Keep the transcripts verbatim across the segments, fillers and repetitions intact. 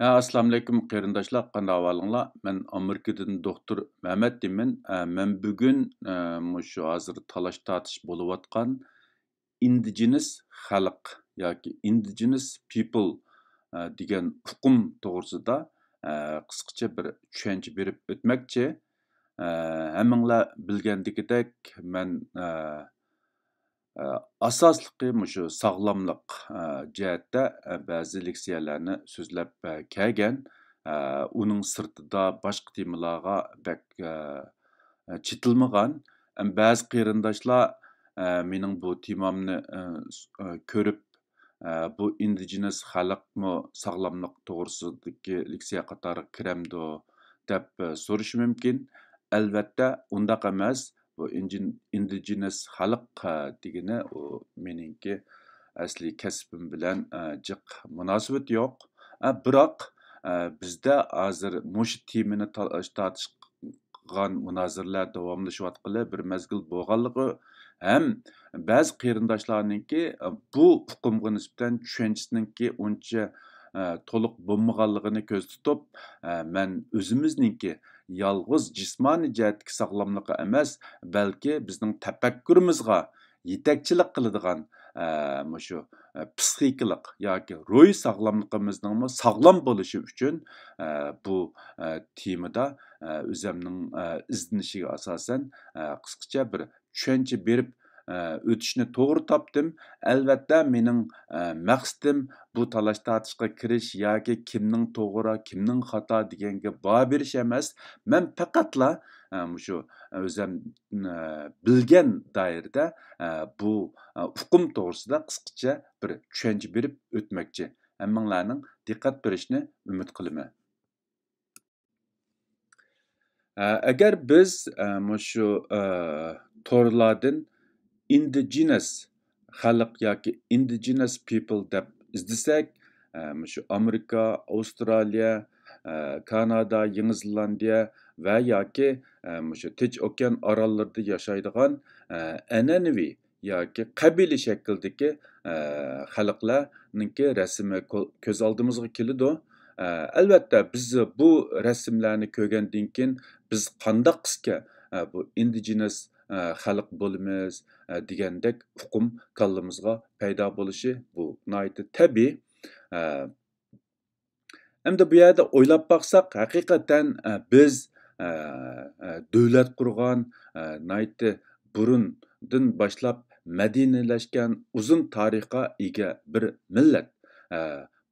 ھە، ئەسسالامۇئەلەيكۇم قېرىنداشلار، قانداق ئەھۋالىڭلار؟ مەن ئامېرىكىدىن دوختۇر مەمەت دېيمەن. ئە، مەن بۈگۈن، ئە، مۇشۇ ھازىر تالاش-تارتىش بولۇۋاتقان ئىندىجېنىس خەلق ياكى ئىندىجېنىس پىپل، ئە، دېگەن ئۇقۇم توغرىسىدا، ئە، قىسقىچە بىر چۈشەنچە بېرىپ ئۆتمەكچى. ئە، ھەممىڭلار بىلگەندىكىدەك، مەن، ئە، ئە، ئاساسلىقى مۇشۇ ساغلاملىق، ئە، جەھەتتە، ئە، بەزى لېكسىيەلەرنى سۆزلەپ، ئە، كەلگەن. ئە، ئۇنىڭ سىرتىدا باشقا تېمىلارغا بەك، ئە، ئە، چېتىلمىغان. ئەم، بەزى قېرىنداشلار، ئە، مېنىڭ بۇ تېمامنى، ئە، س-، ئە، كۆرۈپ، ئە، بۇ ئىندىجېنىس خەلقمۇ ساغلاملىق توغرىسىدىكى لېكسىيە قاتارىغا كىرەمدۇ دەپ، ئە، سورىشى مۇمكىن. ئەلۋەتتە، ئۇنداق ئەمەس. بۇ ئىنجىن-، ئىندىجېنىس خەلق، ئە، دېگىنى ئۇ مېنىڭكى ئەسلىي كەسپىم بىلەن، ئە، جىق مۇناسىۋىتى يوق. ئە، بىراق، ئە، بىزدە ھازىر مۇشۇ تېمىنى تال-، تارتىشقان مۇنازىرىلەر داۋاملىشىۋاتقىلى بىر مەزگىل بولغانلىقى ھەم بەزى قېرىنداشلارنىڭكى، ئە، بۇ ئۇقۇمغا نىسبەتەن چۈشەنچىسىنىڭكى ئۇنچە، ئە، تولۇق بولمىغانلىقىنى كۆزدە تۇتۇپ، ئە، مەن ئۆزىمىزنىڭكى يالغۇز جىسمانىي جەھەتتىكى ساغلاملىقى ئەمەس، بەلكى بىزنىڭ تەپەككۇرىمىزغا يېتەكچىلىك قىلىدىغان، ئە، مۇشۇ، ئە، پسىخىكىلىق ياكى روھىي ساغلاملىقىمىزنىڭمۇ ساغلام بولۇشى ئۈچۈن، ئە، بۇ، ئە، تېمىدا، ئە، ئۆزەمنىڭ، ئە، ئىزدىنىشىگە ئاساسەن، ئە، قىسقىچە بىر چۈشەنچە بېرىپ، ئە، ئۆتۈشنى توغرا تاپتىم. ئەلۋەتتە، مېنىڭ، ئە، مەقسىتىم بۇ تالاش-تارتىشقا كىرىش ياكى كىمنىڭ توغرا، كىمنىڭ خاتا دېگەنگە باھا بېرىش ئەمەس. مەن پەقەتلا، ئە، مۇشۇ ئۆزەم، ئە، بىلگەن دائىرىدە، ئە، بۇ، ئە، ئۇقۇم توغرىسىدا قىسقىچە بىر چۈشەنچە بېرىپ ئۆتمەكچى. ھەممىڭلارنىڭ دىققەت بېرىشىنى ئۈمىد قىلىمەن. ئە، ئەگەر بىز، ئە، مۇشۇ، ئە، تورلاردىن ئىندىجېنەس خەلق ياكى ئىندىجېنەس پىپل دەپ ئىزدىسەك، ئە، مۇشۇ ئامېرىكا، ئاۋسترالىيە، ئە، كانادا، يېڭى زېلاندىيە ۋە ياكى، ئە، مۇشۇ تىنچ ئوكيان ئاراللىرىدا ياشايدىغان، ئە، ئەنئەنىۋى ياكى قەبىلە شەكلىدىكى، ئە، خەلقلەرنىڭكى رەسىمى كۆ-، كۆز ئالدىمىزغا كېلىدۇ. ئە، ئەلۋەتتە، بىز بۇ رەسىملەرنى كۆرگەندىن كېيىن، بىز قانداق قىسقا، ئە، بۇ ئىندىجېنەس، ئە، خەلق بولىمىز، ئە، دېگەندەك ئۇقۇم كاللىمىزغا پەيدا بولۇشى بۇ ناھايىتى تەبىئىي. ئە، ئەمدى بۇ يەردە ئويلاپ باقساق، ھەقىقەتەن، ئە، بىز، ئە، ئە، دۆلەت قۇرغان، ئە، ناھايىتى بۇرۇندىن باشلاپ مەدەنىيلەشكەن ئۇزۇن تارىخقا ئىگە بىر مىللەت. ئە،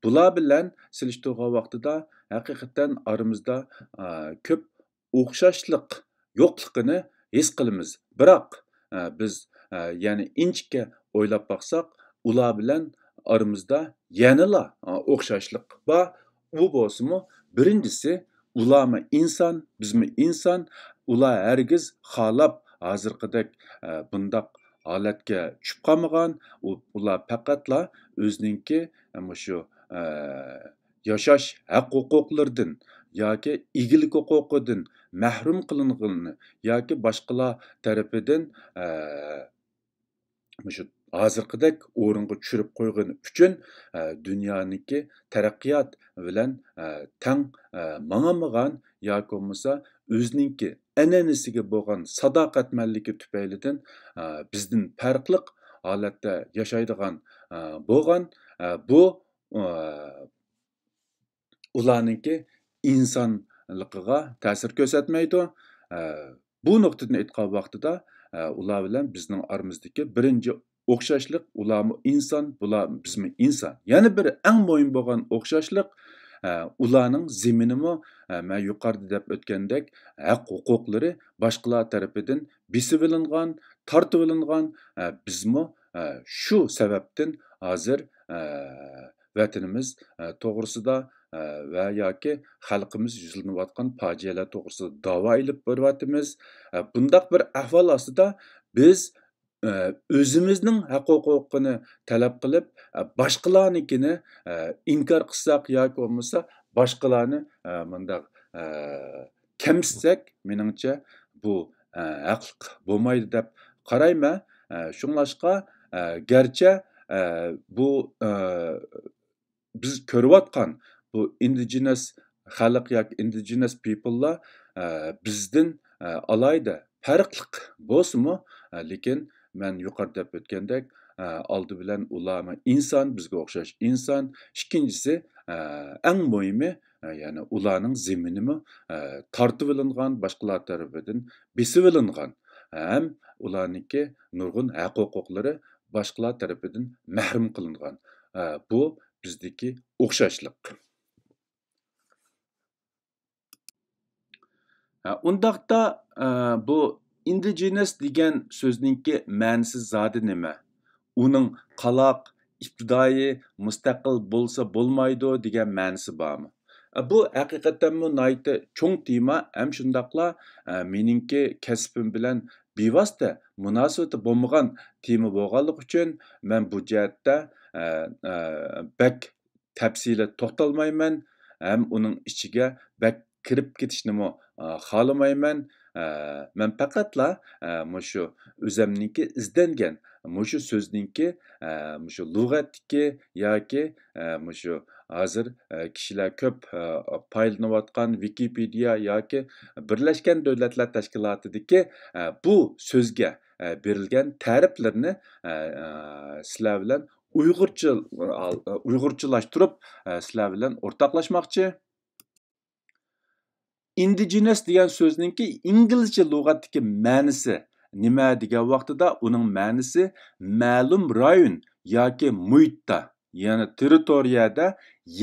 بۇلار بىلەن سېلىشتۇرغان ۋاقتىدا ھەقىقەتەن ئارىمىزدا، ئە، كۆپ ئوخشاشلىق يوقلۇقىنى ھېس قىلىمىز. بىراق، ئە، بىز، ئە، يەنە ئىنچىكە ئويلاپ باقساق، ئۇلار بىلەن ئارىمىزدا يەنىلا، ئە، ئوخشاشلىق بار. ئۇ بولسىمۇ، بىرىنچىسى، ئۇلارمۇ ئىنسان، بىزمۇ ئىنسان. ئۇلار ھەرگىز خالاپ ھازىرقىدەك، ئە، بۇنداق ھالەتكە چۈشۈپ قالمىغان. ئۇ، ئۇلار پەقەتلا ئۆزىنىڭكى، ئە، مۇشۇ، ئە، ياشاش ھەق ھوقۇقلىرىدىن ياكى ئىگىلىك ھوقۇقىدىن مەھرۇم قىلىنغىنىنى ياكى باشقىلار تەرىپىدىن، ئە، مۇشۇ ھازىرقىدەك ئورۇنغا چۈشۈرۈپ قويغىنى ئۈچۈن، ئە، دۇنيانىڭكى تەرەققىيات بىلەن، ئە، تەڭ، ئە، ماڭالمىغان ياكى بولمىسا ئۆزىنىڭكى ئەنئەنىسىگە بولغان ساداقەتمەنلىكى تۈپەيلىدىن، ئە، بىزدىن پەرقلىق ھالەتتە ياشايدىغان، ئە، بولغان، ئە، بۇ، ئە، ئۇلارنىڭكى ئىنسانلىقىغا تەسىر كۆرسەتمەيدۇ. ئە، بۇ نۇقتىدىن ئېيتقان ۋاقتىدا، ئە، ئۇلار بىلەن بىزنىڭ ئارىمىزدىكى بىرىنچى ئوخشاشلىق، ئۇلارمۇ ئىنسان، بۇلار، بىزمۇ ئىنسان. يەنە بىر ئەڭ مۇھىم بولغان ئوخشاشلىق، ئە، ئۇلارنىڭ زېمىنىمۇ، ئە، مەن يۇقىرىدا دەپ ئۆتكەندەك، ھەق ھوقۇقلىرى باشقىلار تەرىپىدىن بېسىۋېلىنغان، تارتىۋېلىنغان. ئە، بىزمۇ، ئە، شۇ سەۋەبتىن ھازىر، ئە، ۋەتىنىمىز، ئە، توغرىسىدا، ئە، ۋە ياكى خەلقىمىز يۈزلىنىۋاتقان پاجىئەلەر توغرىسىدا داۋا ئېلىپ بېرىۋاتىمىز. ئە، بۇنداق بىر ئەھۋال ئاستىدا بىز، ئە، ئۆزىمىزنىڭ ھەق ھوقۇقىنى تەلەپ قىلىپ، ئە، باشقىلارنىڭكىنى، ئە، ئىنكار قىلساق ياكى بولمىسا باشقىلارنى، ئە، مۇنداق، ئە، كەمسىتسەك، مېنىڭچە بۇ، ئە، ھەقلىق بولمايدۇ دەپ قارايمەن. ئە، شۇڭلاشقا، ئە، گەرچە، ئە، بۇ، ئە، بىز كۆرۈۋاتقان بۇ ئىندىجېنەس خەلق ياكى ئىندىجېنەس پىپللار، ئە، بىزدىن، ئە، ئالاھىدە پەرقلىق بولسىمۇ، ئە، لېكىن مەن يۇقىرىدا دەپ ئۆتكەندەك، ئە، ئالدى بىلەن ئۇلارمۇ ئىنسان، بىزگە ئوخشاش ئىنسان. ئىككىنچىسى، ئە، ئەڭ مۇھىمى، ئە، يەنى ئۇلارنىڭ زېمىنىمۇ، ئە، تارتىۋېلىنغان، باشقىلار تەرىپىدىن بېسىۋېلىنغان ھەم ئۇلارنىڭكى نۇرغۇن ھەق-ھوقۇقلىرى باشقىلار تەرىپىدىن مەھرۇم قىلىنغان. ئە، بۇ بىزدىكى ئوخشاشلىق. ھە، ئۇنداقتا، ئە، بۇ ئىندىجېنەس دېگەن سۆزنىڭكى مەنىسى زادى نېمە؟ ئۇنىڭ قالاق، ئىپتىدائىي، مۇستەقىل بولسا بولمايدۇ دېگەن مەنىسى بارمۇ؟ ئە، بۇ ھەقىقەتەنمۇ ناھايىتى چوڭ تېما ھەم شۇنداقلا، ئە، مېنىڭكى كەسپىم بىلەن بىۋاسىتە مۇناسىۋىتى بولمىغان تېما بولغانلىقى ئۈچۈن مەن بۇ جەھەتتە، ئە، ئە، بەك تەپسىلىي توختالمايمەن ھەم ئۇنىڭ ئىچىگە بەك كىرىپ كېتىشنىمۇ، ئا، خالىمايمەن. ئە، مەن پەقەتلا، ئە، مۇشۇ ئۆزەمنىڭكى ئىزدەنگەن، مۇشۇ سۆزنىڭكى، ئە، مۇشۇ لۇغەتتىكى ياكى، ئە، مۇشۇ ھازىر، ئە، كىشىلەر كۆپ، ئە، پايدىلىنىۋاتقان ۋىكىپېدىيە ياكى بىرلەشكەن دۆلەتلەر تەشكىلاتىدىكى، ئە، بۇ سۆزگە، ئە، بېرىلگەن تەرىپلىرىنى، ئە، ئە، سىلەر بىلەن ئۇيغۇرچە، ئۇيغۇرچىلاشتۇرۇپ، ئە، سىلەر بىلەن ئورتاقلاشماقچى. ئىندىجېنەس دېگەن سۆزنىڭكى ئىنگلىزچە لۇغەتتىكى مەنىسى نېمە دېگەن ۋاقتىدا، ئۇنىڭ مەنىسى مەلۇم رايون ياكى مۇھىتتا، يەنى تېررىتورىيەدە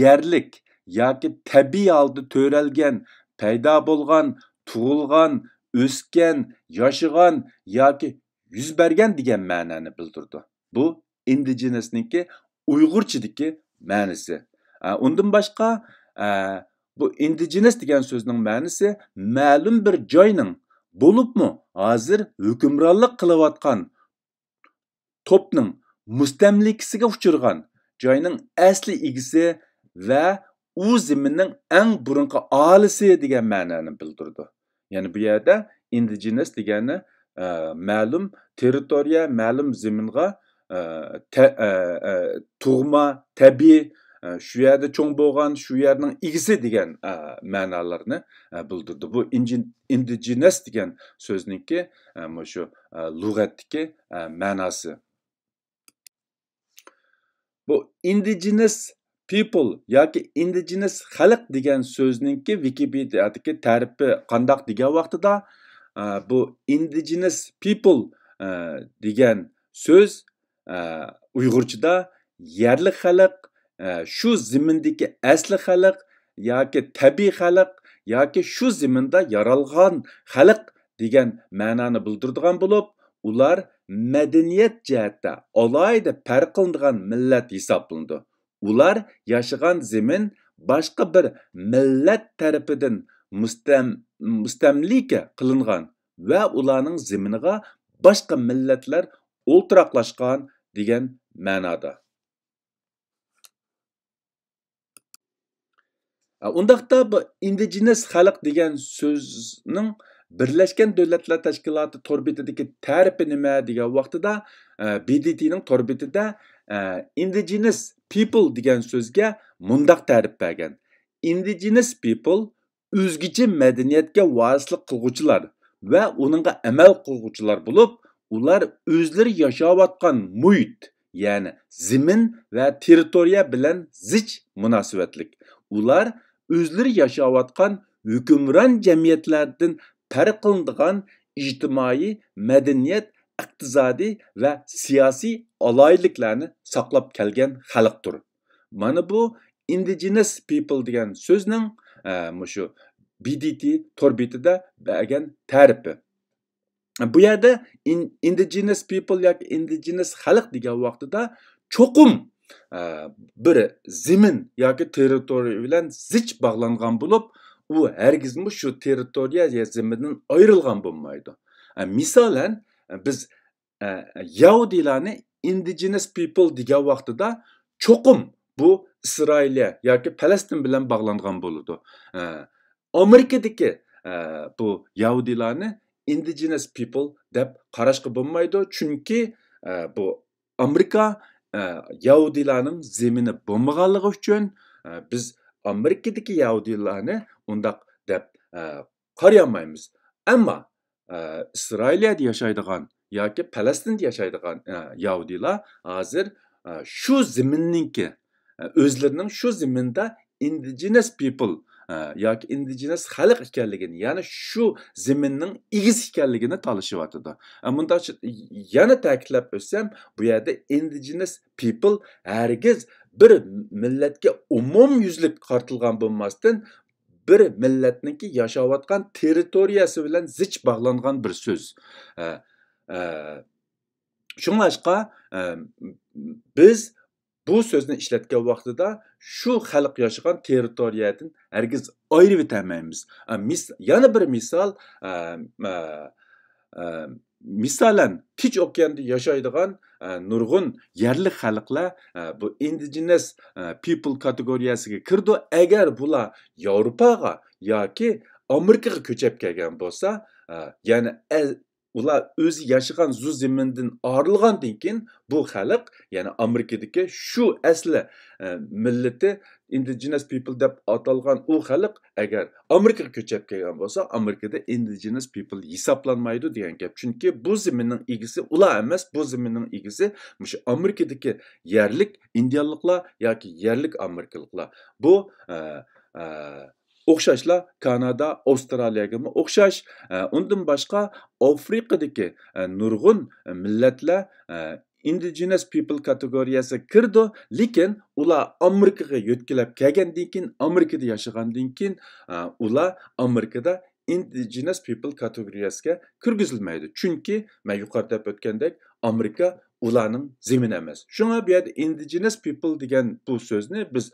يەرلىك ياكى تەبىئىي ھالدا تۆرەلگەن، پەيدا بولغان، تۇغۇلغان، ئۆسكەن، ياشىغان ياكى يۈز بەرگەن دېگەن مەنانى بىلدۈرىدۇ. بۇ ئىندىجېنەسنىڭكى ئۇيغۇرچىدىكى مەنىسى. ئە، ئۇندىن باشقا، ئە، بۇ ئىندىجېنەس دېگەن سۆزنىڭ مەنىسى مەلۇم بىر جاينىڭ، بولۇپمۇ ھازىر ھۆكۈمرانلىق قىلىۋاتقان توپنىڭ مۇستەملىكىسىگە ئۇچرىغان جاينىڭ ئەسلى ئىگىسى ۋە ئۇ زېمىننىڭ ئەڭ بۇرۇنقى ئاھالىسى دېگەن مەنانى بىلدۈرىدۇ. يەنى بۇ يەردە ئىندىجېنەس دېگەننى، ئە، مەلۇم تېررىتورىيە، مەلۇم زېمىنغا، ئە، تە-، ئە، ئە، تۇغما، تەبىئىي، ئە، شۇ يەردە چوڭ بولغان، شۇ يەرنىڭ ئىگىسى دېگەن، ئە، مەنالارنى، ئە، بىلدۈرىدۇ. بۇ ئىنجىن-، ئىندىجېنەس دېگەن سۆزنىڭكى، ئە، مۇشۇ، ئە، لۇغەتتىكى، ئە، مەناسى. بۇ ئىندىجېنەس پىپل ياكى ئىندىجېنەس خەلق دېگەن سۆزنىڭكى ۋىكىپېدىيەدىكى تەرىپى قانداق دېگەن ۋاقتىدا، ئە، بۇ ئىندىجېنەس پىپل، ئە، دېگەن سۆز، ئە، ئۇيغۇرچىدا يەرلىك خەلق، ئە، شۇ زېمىندىكى ئەسلى خەلق ياكى تەبىئىي خەلق ياكى شۇ زېمىندا يارالغان خەلق دېگەن مەنانى بىلدۈرىدىغان بولۇپ، ئۇلار مەدەنىيەت جەھەتتە ئالاھىدە پەرقلىنىدىغان مىللەت ھېسابلىنىدۇ. ئۇلار ياشىغان زېمىن باشقا بىر مىللەت تەرىپىدىن مۇستەم-، مۇستەملىكە قىلىنغان ۋە ئۇلارنىڭ زېمىنىغا باشقا مىللەتلەر ئولتۇراقلاشقان دېگەن مەنادا. ئۇنداقتا بۇ ئىندىجېنەس خەلق دېگەن سۆزنىڭ بىرلەشكەن دۆلەتلەر تەشكىلاتى تور بېتىدىكى تەرىپى نېمە دېگەن ۋاقتىدا، بى دى تىنىڭ تور بېتىدە ئىندىجېنەس پىپل دېگەن سۆزگە مۇنداق تەرىپ بەرگەن: ئىندىجېنەس پىپل ئۆزگىچە مەدەنىيەتكە ۋارىسلىق قىلغۇچىلار ۋە ئۇنىڭغا ئەمەل قىلغۇچىلار بولۇپ، ئۇلار ئۆزلىرى ياشاۋاتقان مۇھىت، يەنى زېمىن ۋە تېررىتورىيە بىلەن زىچ مۇناسىۋەتلىك. ئۇلار ئۆزلىرى ياشاۋاتقان ھۆكۈمران جەمئىيەتلەردىن پەرقلىنىدىغان ئىجتىمائىي، مەدەنىيەت، ئىقتىسادىي ۋە سىياسىي ئالاھىدىلىكلەرنى ساقلاپ كەلگەن خەلقتۇر. مانا بۇ ئىندىجېنەس پىپل دېگەن سۆزنىڭ، ئە، مۇشۇ بى دى تى تور بېتىدە بەرگەن تەرىپى. بۇ يەردە ئىن-، ئىندىجېنەس پىپل ياكى ئىندىجېنەس خەلق دېگەن ۋاقتىدا چوقۇم، ئە، بىر زېمىن ياكى تېررىتورىيە بىلەن زىچ باغلانغان بولۇپ، ئۇ ھەرگىزمۇ شۇ تېررىتورىيە يا زېمىندىن ئايرىلغان بولمايدۇ. ئە، مىسالەن، بىز، ئە، يەھۇدىيلارنى ئىندىجېنەس پىپل دېگەن ۋاقتىدا چوقۇم بۇ ئىسرائىلىيە ياكى پەلەستىن بىلەن باغلانغان بولىدۇ. ئە، ئامېرىكىدىكى، ئە، بۇ يەھۇدىيلارنى ئىندىجېنەس پىپل دەپ قاراشقا بولمايدۇ، چۈنكى، ئە، بۇ ئامېرىكا، ئە، يەھۇدىيلارنىڭ زېمىنى بولمىغانلىقى ئۈچۈن، ئە، بىز ئامېرىكىدىكى يەھۇدىيلارنى ئۇنداق دەپ، ئە، قارىيالمايمىز. ئەمما، ئە، ئىسرائىلىيەدە ياشايدىغان ياكى پەلەستىندە ياشايدىغان، ئە، يەھۇدىيلار ھازىر، ئە، شۇ زېمىننىڭكى، ئە، ئۆزلىرىنىڭ شۇ زېمىندا indigenous people، ئە، ياكى indigenous خەلق ئىكەنلىكىنى، يەنى شۇ زېمىننىڭ ئىگىسى ئىكەنلىكىنى تالىشىۋاتىدۇ. ئە، مۇنداق، يەنە تەكىتلەپ ئۆتسەم، بۇ يەردە indigenous people ھەرگىز بىر مىللەتكە ئومۇميۈزلۈك قارىتىلغان بولماستىن، بىر مىللەتنىڭكى ياشاۋاتقان تېررىتورىيەسى بىلەن زىچ باغلانغان بىر سۆز. ئە، ئە، شۇڭلاشقا، ئە، بىز بۇ سۆزنى ئىشلەتكەن ۋاقتىدا شۇ خەلق ياشىغان تېررىتورىيەدىن ھەرگىز ئايرىۋېتەلمەيمىز. ئە، مىس-، يەنە بىر مىسال، ئە، ئە، ئە، مىسالەن، تىنچ ئوكياندا ياشايدىغان، ئە، نۇرغۇن يەرلىك خەلقلەر، ئە، بۇ indigenous، ئە، people كاتېگورىيەسىگە كىرىدۇ. ئەگەر بۇلار ياۋروپاغا ياكى ئامېرىكىغا كۆچۈپ كەلگەن بولسا، ئە، يەنى ئە-، ئۇلار ئۆزى ياشىغان زۇ زېمىندىن ئايرىلغاندىن كېيىن، بۇ خەلق، يەنى ئامېرىكىدىكى شۇ ئەسلى، ئە، مىللىتى indigenous people دەپ ئاتالغان ئۇ خەلق ئەگەر ئامېرىكىغا كۆچۈپ كەلگەن بولسا، ئامېرىكىدا indigenous people ھېسابلانمايدۇ دېگەن گەپ. چۈنكى بۇ زېمىننىڭ ئىگىسى ئۇلار ئەمەس، بۇ زېمىننىڭ ئىگىسى مۇشۇ ئامېرىكىدىكى يەرلىك ئىندىيانلىقلار ياكى يەرلىك ئامېرىكىلىقلار. بۇ، ئە، ئە، ئوخشاشلا كانادا، ئاۋسترالىيەگىمۇ ئوخشاش. ئە، ئۇندىن باشقا ئافرىقىدىكى، ئە، نۇرغۇن مىللەتلەر، ئە، indigenous people كاتېگورىيەسىگە كىرىدۇ، لېكىن ئۇلار ئامېرىكىغا يۆتكىلەپ كەلگەندىن كېيىن، ئامېرىكىدا ياشىغاندىن كېيىن، ئە، ئۇلار ئامېرىكىدا indigenous people كاتېگورىيەسىگە كىرگۈزۈلمەيدۇ. چۈنكى مەن يۇقىرىدا دەپ ئۆتكەندەك، ئامېرىكا ئۇلارنىڭ زېمىنى ئەمەس. شۇڭا بۇ يەردە indigenous people دېگەن بۇ سۆزنى بىز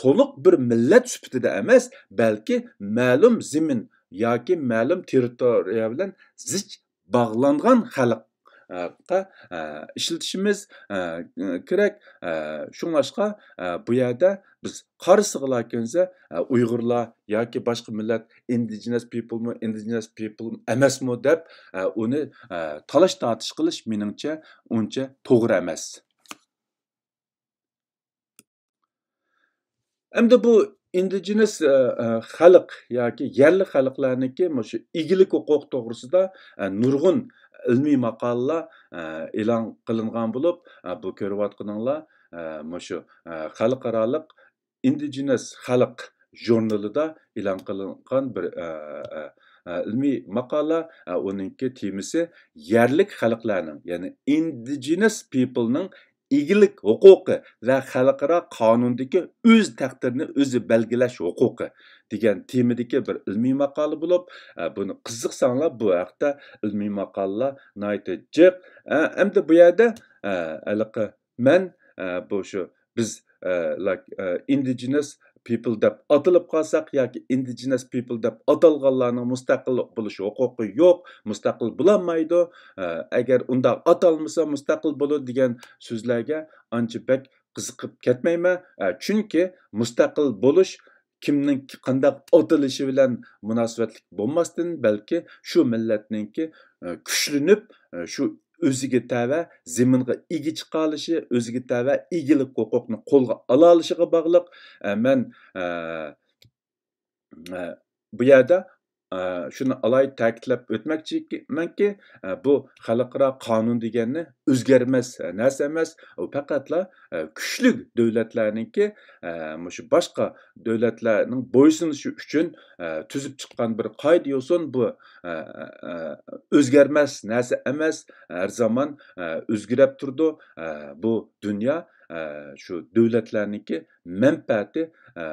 تولۇق بىر مىللەت سۈپىتىدە ئەمەس، بەلكى مەلۇم زېمىن ياكى مەلۇم تېررىتورىيە بىلەن زىچ باغلانغان خەلققە، ئە، ئىشلىتىشىمىز، ئە، كېرەك. ئە، شۇڭلاشقا، ئە، بۇ يەردە بىز قارىسىغىلا كۆنسە، ئە، ئۇيغۇرلار ياكى باشقا مىللەت indigenous people مۇ، indigenous people ئەمەسمۇ دەپ، ئە، ئۇنى، ئە، تالاش تارتىش قىلىش مېنىڭچە ئۇنچە توغرا ئەمەس. ئەمدى بۇ indigenous، ئە، ئە، خەلق ياكى يەرلىك خەلقلەرنىڭكى مۇشۇ ئىگىلىك ھوقۇقى توغرىسىدا، ئە، نۇرغۇن ئىلمىي ماقالىلەر، ئە، ئېلان قىلىنغان بولۇپ، ئە، بۇ كۆرۈۋاتقىنىڭلار، ئە، مۇشۇ، ئە، خەلقئارالىق indigenous خەلق ژۇرنىلىدا ئېلان قىلىنغان بىر، ئە، ئە، ئە، ئىلمىي ماقالە. ئە، ئۇنىڭكى تېمىسى يەرلىك خەلقلەرنىڭ، يەنى indigenous people نىڭ ئىگىلىك ھوقۇقى ۋە خەلقئارا قانۇندىكى ئۆز تەقدىرىنى ئۆزى بەلگىلەش ھوقۇقى دېگەن تېمىدىكى بىر ئىلمىي ماقالە بولۇپ، ئە، بۇنى قىزىقساڭلار، بۇ ھەقتە ئىلمىي ماقالىلەر ناھايىتى جىق. ئە، ئەمدى بۇ يەردە، ئە، ھېلىقى مەن، ئە، بۇ شۇ بىز، ئە، like، ئە، indigenous people دەپ ئاتىلىپ قالساق ياكى indigenous people دەپ ئاتالغانلارنىڭ مۇستەقىل بولۇش ھوقۇقى يوق، مۇستەقىل بولالمايدۇ، ئە، ئەگەر ئۇنداق ئاتالمىسا مۇستەقىل بولىدۇ دېگەن سۆزلەرگە ئانچە بەك قىزىقىپ كەتمەيمەن. ئە، چۈنكى مۇستەقىل بولۇش كىمنىڭ قانداق ئاتىلىشى بىلەن مۇناسىۋەتلىك بولماستىن، بەلكى شۇ مىللەتنىڭكى، ئە، كۈچلىنىپ، ئە، شۇ ئۆزىگە تەۋە زېمىنغا ئىگە چىقالىشى، ئۆزىگە تەۋە ئىگىلىك ھوقۇقنى قولغا ئالالىشىغا باغلىق. ئە، مەن، ئە، ئە، بۇ يەردە، ئە، شۇنى ئالاھىدە تەكىتلەپ ئۆتمەكچىمەنكى، ئە، بۇ خەلقئارا قانۇن دېگەننى ئۆزگەرمەس نەرسە ئەمەس. ئۇ پەقەتلا، ئە، كۈچلۈك دۆلەتلەرنىڭكى، ئە، مۇشۇ باشقا دۆلەتلەرنىڭ بويسۇنۇشى ئۈچۈن، ئە، تۈزۈپ چىققان بىر قائىدە يوسۇن. بۇ، ئە، ئە، ئۆزگەرمەس نەرسە ئەمەس، ھەر زامان، ئە، ئۆزگىرەپ تۇرىدۇ. ئە، بۇ دۇنيا، ئە، شۇ دۆلەتلەرنىڭكى مەنپەئەتى، ئە،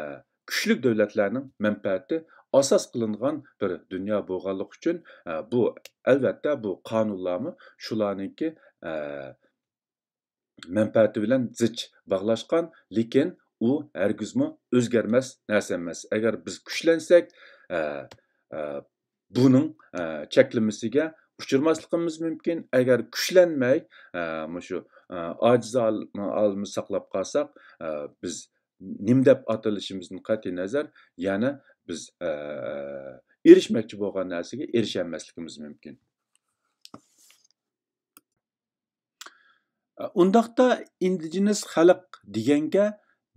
كۈچلۈك دۆلەتلەرنىڭ مەنپەئەتى ئاساس قىلىنغان بىر دۇنيا بولغانلىقى ئۈچۈن، ئە، بۇ، ئەلۋەتتە، بۇ قانۇنلارمۇ شۇلارنىڭكى، ئە، مەنپەئەتى بىلەن زىچ باغلاشقان، لېكىن ئۇ ھەرگىزمۇ ئۆزگەرمەس نەرسە ئەمەس. ئەگەر بىز كۈچلەنسەك، ئە، ئە، بۇنىڭ، ئە، چەكلىمىسىگە ئۇچرىماسلىقىمىز مۇمكىن. ئەگەر كۈچلەنمەي، ئە، مۇشۇ، ئە، ئاجىز ھال-، ھالىمىزنى ساقلاپ قالساق، ئە، بىز نېمە دەپ ئاتىلىشىمىزدىن قەتئىينەزەر، يەنە بىز، ئە، ئېرىشمەكچى بولغان نەرسىگە ئېرىشەلمەسلىكىمىز مۇمكىن. ئۇنداقتا ئىندىجېنىس خەلق دېگەنگە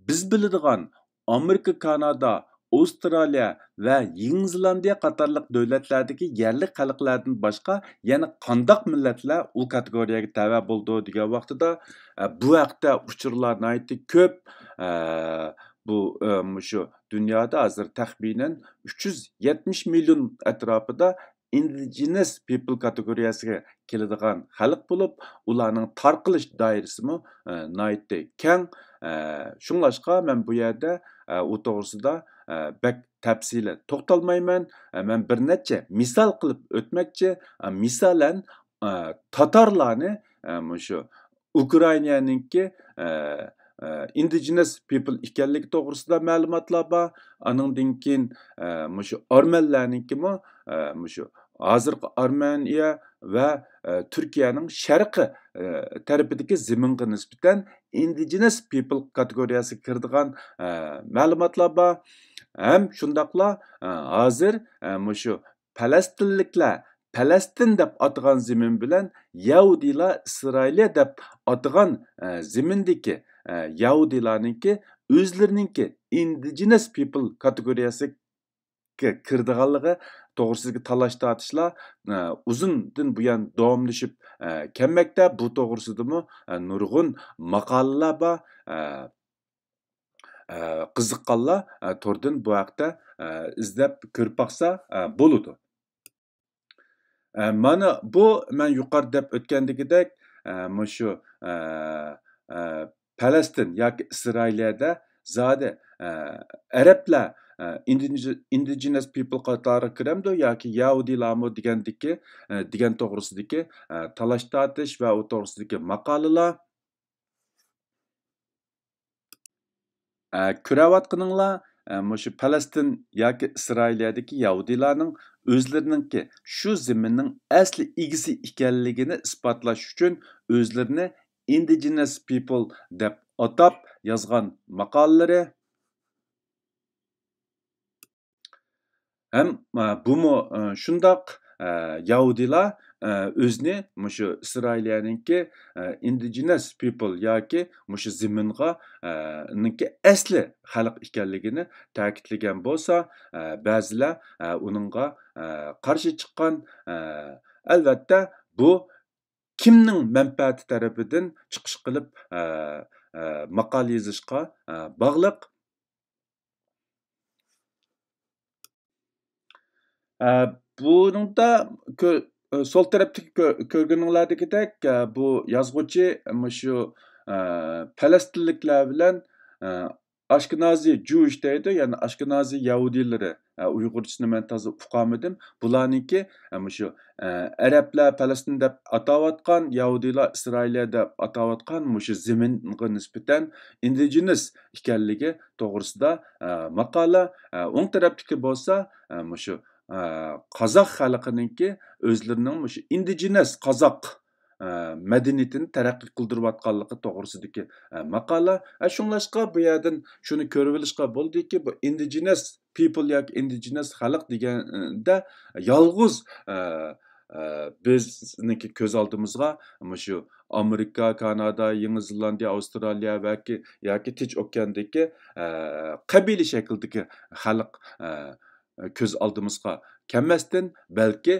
بىز بىلىدىغان ئامېرىكا، كانادا، ئاۋسترالىيە ۋە يېڭى زېلاندىيە قاتارلىق دۆلەتلەردىكى يەرلىك خەلقلەردىن باشقا يەنە قانداق مىللەتلەر ئۇ كاتېگورىيەگە تەۋە بولىدۇ دېگەن ۋاقتىدا، ئە، بۇ ھەقتە ئۇچۇرلار ناھايىتى كۆپ. ئە، بۇ، ئە، مۇشۇ دۇنيادا ھازىر تەخمىنەن ئۈچ يۈز يەتمىش مىليون ئەتراپىدا ئىندىجېنەس پىپل كاتېگورىيەسىگە كېلىدىغان خەلق بولۇپ، ئۇلارنىڭ تارقىلىش دائىرىسىمۇ، ئە، ناھايىتى كەڭ. ئە، شۇڭلاشقا مەن بۇ يەردە، ئە، ئۇ توغرىسىدا، ئە، بەك تەپسىلىي توختالمايمەن. ئە، مەن بىر نەچچە مىسال قىلىپ ئۆتمەكچى. ئە، مىسالەن، ئە، تاتارلارنى، ئە، مۇشۇ ئۇكرائىنانىڭكى، ئە، ئە، ئىندىجېنەس پىپل ئىكەنلىكى توغرىسىدا مەلۇماتلار بار. ئانىڭدىن كېيىن، ئە، مۇشۇ ئارمەنلەرنىڭكىمۇ، ئە، مۇشۇ ھازىرقى ئارمېنىيە ۋە، ئە، تۈركىيەنىڭ شەرقىي، ئە، تەرىپىدىكى زېمىنغا نىسبەتەن ئىندىجېنەس پىپل كاتېگورىيەسىگە كىرىدىغان، ئە، مەلۇماتلار بار. ھەم شۇنداقلا، ئە، ھازىر، ئە، مۇشۇ پەلەستىنلىكلەر پەلەستىن دەپ ئاتىغان زېمىن بىلەن يەھۇدىيلار ئىسرائىلىيە دەپ ئاتىغان، ئە، زېمىندىكى، ئە، يەھۇدىيلارنىڭكى ئۆزلىرىنىڭكى ئىندىجېنەس پىپل كاتېگورىيەسىگە كىرىدىغانلىقى توغرىسىدىكى تالاش-تارتىشلار، ئە، ئۇزۇندىن بۇيان داۋاملىشىپ، ئە، كەلمەكتە. بۇ توغرىسىدىمۇ، ئە، نۇرغۇن ماقالىلەر بار. ئە، ئە، قىزىققانلار، ئە، توردىن بۇ ھەقتە، ئە، ئىزدەپ كۆرۈپ باقسا، ئە، بولىدۇ. ئە، مانا بۇ مەن يۇقىرىدا دەپ ئۆتكەندىكىدەك، ئە، مۇشۇ، ئە، ئە، پەلەستىن ياكى ئىسرائىلىيەدە زادى، ئە، ئەرەبلەر، ئە، ئىندىجېنەس پىپل قاتارىغا كىرەمدۇ ياكى يەھۇدىيلارمۇ دېگەندىكى، ئە، دېگەن توغرىسىدىكى، ئە، تالاش-تارتىش ۋە ئۇ توغرىسىدىكى ماقالىلار. ئە، كۆرۈۋاتقىنىڭلار، ئە، مۇشۇ پەلەستىن ياكى ئىسرائىلىيەدىكى يەھۇدىيلارنىڭ ئۆزلىرىنىڭكى شۇ زېمىننىڭ ئەسلى ئىگىسى ئىكەنلىكىنى ئىسپاتلاش ئۈچۈن ئۆزلىرىنى ئىندىجېنەس پىپل دەپ ئاتاپ يازغان ماقالىلىرى. ھەم، ئە، بۇمۇ، ئە، شۇنداق، ئە، يەھۇدىيلار، ئە، ئۆزىنى مۇشۇ ئىسرائىلىيەنىڭكى، ئە، ئىندىجېنەس پىپل ياكى مۇشۇ زېمىنغا، ئە، نىڭكى ئەسلى خەلق ئىكەنلىكىنى تەكىتلىگەن بولسا، ئە، بەزىلەر، ئە، ئۇنىڭغا، ئە، قارشى چىققان. ئە، ئەلۋەتتە، بۇ كىمنىڭ مەنپەئەتى تەرىپىدىن چىقىش قىلىپ، ئە، ئە، ماقالە يېزىشقا، ئە، باغلىق. ئە، بۇنىڭدا كۆ-، سول تەرەپتىكى كۆ-، كۆرگىنىڭلاردىكىدەك، ئە، بۇ يازغۇچى مۇشۇ، ئە، پەلەستىنلىكلەر بىلەن، ئە، ئاشكېنازى جۇش دەيدۇ، يەنى ئاشكېنازى يەھۇدىيلىرى، ئە، ئۇيغۇرچىسىنى مەن تازا ئۇقالمىدىم. بۇلارنىڭكى، ئە، مۇشۇ، ئە، ئەرەبلەر پەلەستىن دەپ ئاتاۋاتقان، يەھۇدىيلار ئىسرائىلىيە دەپ ئاتاۋاتقان مۇشۇ زېمىنغا نىسبەتەن ئىندىجېنەس ئىكەنلىكى توغرىسىدا، ئە، ماقالە. ئە، ئوڭ تەرەپتىكى بولسا، ئە، مۇشۇ، ئە، قازاق خەلقىنىڭكى ئۆزلىرىنىڭ مۇشۇ ئىندىجېنەس قازاق، ئە، مەدەنىيىتىنى تەرەققىي قىلدۇرۇۋاتقانلىقى توغرىسىدىكى، ئە، ماقالە. ئە، شۇڭلاشقا بۇ يەردىن شۇنى كۆرۈۋېلىشقا بولىدۇكى، بۇ ئىندىجېنەس پىپل ياكى ئىندىجېنەس خەلق دېگەندە يالغۇز، ئە، ئە، بىزنىڭكى كۆز ئالدىمىزغا مۇشۇ ئامېرىكا، كانادا، يېڭى زېلاندىيە، ئاۋسترالىيە ۋەكى-، ياكى تىنچ ئوكياندىكى، ئە، قەبىلە شەكلىدىكى خەلق، ئە، كۆز ئالدىمىزغا كەلمەستىن، بەلكى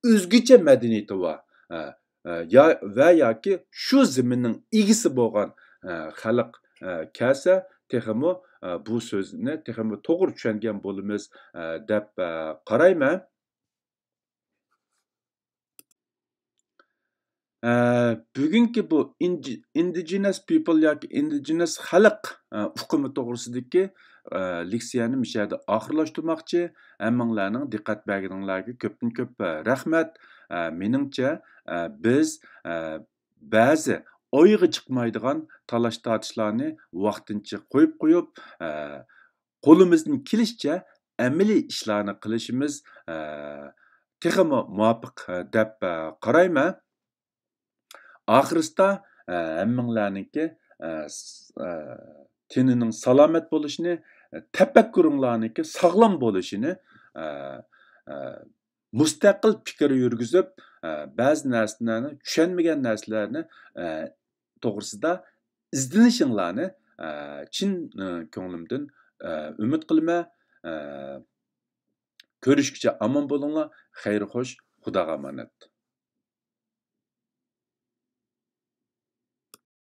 ئۆزگىچە مەدەنىيىتى بار، ئە، ئە، يا، ۋە ياكى شۇ زېمىننىڭ ئىگىسى بولغان، ئە، خەلق، ئە، كەلسە، تېخىمۇ، ئە، بۇ سۆزنى تېخىمۇ توغرا چۈشەنگەن بولىمىز، ئە، دەپ، ئە، قارايمەن. ئە، بۈگۈنكى بۇ ئىنجى-، ئىندىجېنەس پىپل ياكى ئىندىجېنەس خەلق، ئە، ئۇقۇمى توغرىسىدىكى، ئە، لېكسىيەنى مۇشۇ يەردە ئاخىرلاشتۇرماقچى. ھەممىڭلارنىڭ دىققەت بەرگىنىڭلارغا كۆپتىن كۆپ، ئە، رەھمەت. ئە، مېنىڭچە، ئە، بىز، ئە، بەزى ئويغا چىقمايدىغان تالاش-تارتىشلارنى ۋاقتىنچە قويۇپ قويۇپ، ئە، قولىمىزدىن كېلىشىچە ئەمەلىي ئىشلارنى قىلىشىمىز، ئە، تېخىمۇ مۇۋاپىق، ئە، دەپ، ئە، قارايمەن. ئاخىرسىدا، ئە، ھەممىڭلارنىڭكى، ئە، س-، ئە، تېنىنىڭ سالامەت بولۇشىنى، ئە، تەپەككۇرۇڭلارنىڭكى ساغلام بولۇشىنى، ئە، ئە، مۇستەقىل پىكىر يۈرگۈزۈپ، ئە، بەزى نەرسىلەرنى، چۈشەنمىگەن نەرسىلەرنى، ئە، توغرىسىدا ئىزدىنىشىڭلارنى، ئە، چىن، ئە، كۆڭلۈمدىن، ئە، ئۈمىد قىلىمەن. ئە، كۆرۈشكىچە ئامان بولۇڭلار. خەير خوش، خۇداغا ئامانەت.